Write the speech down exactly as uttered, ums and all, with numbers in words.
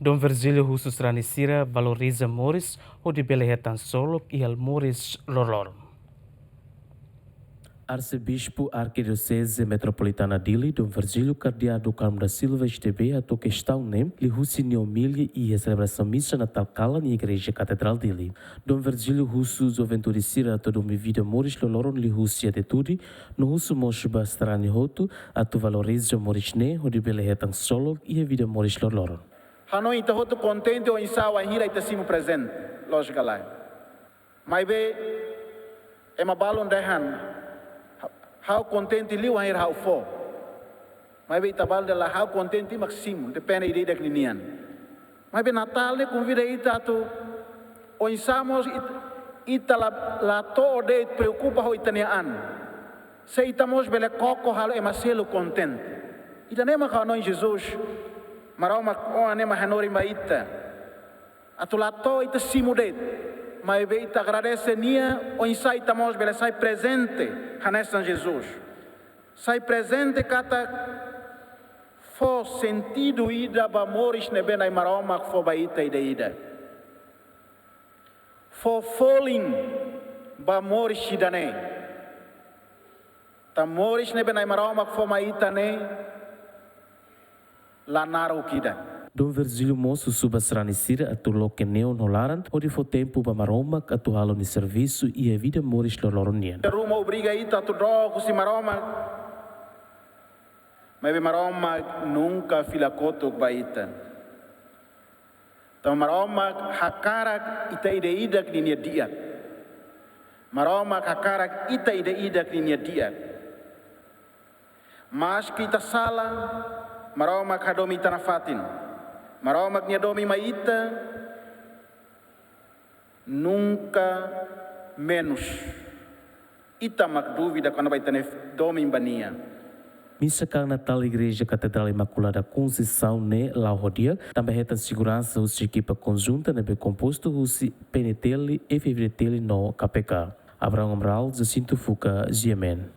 Dom Virgílio husu sarani sira valoriza moris hodi bele hetan ksolok iha moris loroloron. Arsebispu Arkidioseze Metropolitana Dili, Dom Virgílio Kardeál Carmo da Silva S D B, hato'o kestaun ne'e liuhusi nia omilia iha selebrasaun misa Natál kalan iha Igreja Katedrál Dili. Dom Virgílio husu juventude sira atu hadomi vida moris loroloron liuhusi atitude, no husu mós ba sarani hotu atu valoriza moris ne'e hodi bele hetan ksolok iha vida moris loroloron. Ha'u hanoin ita hotu kontente oinsá wainhira ita simu prezente, lójika lae. Maibé ema balun dehan, ha-, ha'u kontente liu wainhira ha'u fó. Maibé ita balun dehan lae, ha'u kontente mak simu, depende ida-idak ninian. Maibé Natál ne'e konvida ita atu oinsá mós it-, ita la, la to'o de'it preokupa ho ita-nia an. Se ita mós bele koko halo ema seluk kontente. Ida-ne'e mak ha'u hanoin Jesus, Maromak, oan ne'e mak hanorin ba ita. Atu la to'o ita simu de'it, maibé ita agradese nia, oinsá ita mós bele sai prezente hanesan Jesus. Sai prezente katak fó sentidu ida ba moris ne'ebé Na'i Maromak fó ba ita ida-idak. Fó folin ba moris ida-ne'e. Tanba moris ne'ebé Na'i Maromak fó mai ita ne'e la naruk ida. Dom Virgílio mós husu ba sarani sira atu loke neon ho laran hodi fó tempu ba Maromak atu halo nia servisu iha vida moris loroloron nian. Ruma obriga ita atu dook husi Maromak. Maibé Maromak nunka fila kotuk ba ita. Tanba Maromak hakarak ita ida-idak ninia di'ak. Maromak hakarak ita ida-idak ninia di'ak. Maski ita sala, Maromak hadomi ita nafatin. Maromak nia domin mai ita nunka menus. Ita mak duvida kona-ba ita-nia domin ba nia. Misa kalan Natál Igreja Katedrál Imakulada Konseisaun ne'e la'o ho di'ak, tanba hetan seguransa husi ekipa konjunta ne'ebé kompostu husi P N T L, F F D T L no K P K. Abraão Amaral, Jacinto Fuca, G M N.